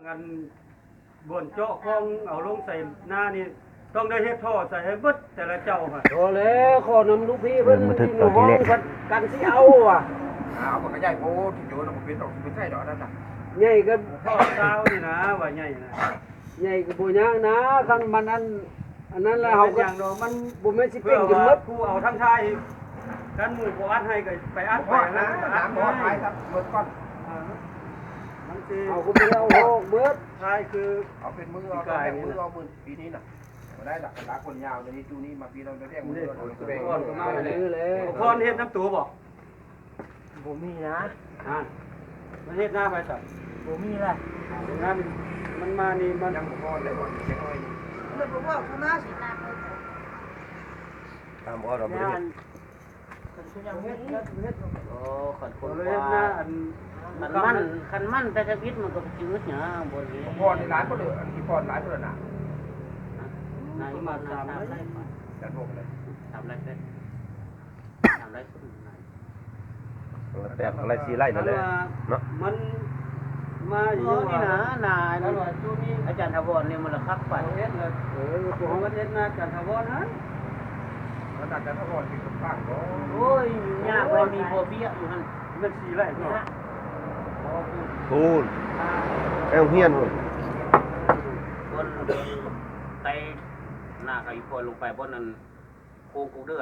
ອັນບ່ອນເຈາະຄອງເອົາລົງໃສ່ນານີ້ ຕ້ອງໄດ້ເຮັດທໍ່ໃສ່ໃຫ້ເບິດແຕ່ລະເຈົ້າຫັ້ນ. ພໍແລ້ວ ຂໍນຳລູກພີ່ເພິ່ນ ເລີ່ມມາເຖິງຕອນທີແລກ ກັນຊິເອົາວ່າ ເອົາມັນກະໃຫຍ່ໂພດ ທີ່ໂຈນບໍ່ເປັນດອກ ຊິໄປໃຊ້ດອກອັນນັ້ນນະ ໃຫຍ່ກໍທໍ່ຊາວນີ້ນະ ວ່າໃຫຍ່ນະ ໃຫຍ່ກໍບໍ່ຍາກນະ ຄັນມັນອັນ ອັນນັ້ນລະ ເຮົາກໍ ມັນບໍ່ແມ່ນຊິເປັນກັນໝົດ ຜູ້ເອົາທັງທ້າຍ ຄັນໝູ່ບໍ່ອັດໃຫ້ກໍໄປອັດໄປນະ ອັດໄປ ເອົາກໍໄປເອົາອອກເບິດ ທ້າຍຄື ເອົາເປັນມື ເອົາແຕ່ງມື ເອົາມື ປີນີ້ນະ ບໍ່ໄດ້ລະ ລາກຄົນຍາວ ດຽວນີ້ຈູນີ້ມາປີລະແຕ່ງມື ເອົາແຕ່ງມືແລ້ວ ພອນເຮັດນຳໂຕບໍ່? ບໍ່ມີນະ ຫັ້ນ ມັນເຮັດນາໃຜຊັ້ນ? ບໍ່ມີລະ ເຮັດນາ ມັນມານີ້ ມັນຍັງບໍ່ພໍໄດ້ບໍ່ ຈັກໜ້ອຍນີ້ ເພິ່ນບໍ່ບອກເຂົາມາ ຕາມອອດເຮົາບໍ່ໄດ້ເຮັດ ເພິ່ນຄືຍັງເຮັດ ເຮັດ ໂອ້ ຄັນຄົນເຮັດນາ ອັນ ຄັນມັນ ຄັນມັນແຕ່ທຳອິດມັນກໍຊິອຶດຫຍັງ ບໍ່ນີ້ ບໍ່ນີ້ຫຼາຍບໍ່ເດີ ອັນທີ່ພໍຫຼາຍພຸ້ນນະ ນາຍມາສາມໄຮ່ ຈັດບໍ່ໄດ້ ສາມໄຮ່ເປັນ ສາມໄຮ່ ແຕ່ໄຮ່ສີ່ໄຮ່ນັ້ນແຫຼະເນາະ ມັນມາຢູ່ນີ້ນະ ນາ ອາຈານຖາວອນນີ້ມັນລະຄັກປານເຮັດລະ ເອີ ພວກເຮົາເຮັດນາອາຈານຖາວອນຫັ້ນ ມັນອາຈານຖາວອນທີ່ຂ້າງບໍ່ ໂອ້ຍ ຍາກໄປມີບໍ່ເບ້ຍຢູ່ຫັ້ນ ແມ່ນສີ່ໄຮ່ເນາະ ພຸ້ນ ແອວຮຽນພຸ້ນ ບ່ອນໄປນາໄກພອນລົງໄປບ່ອນນັ້ນ ໂຄງກຸກເດີ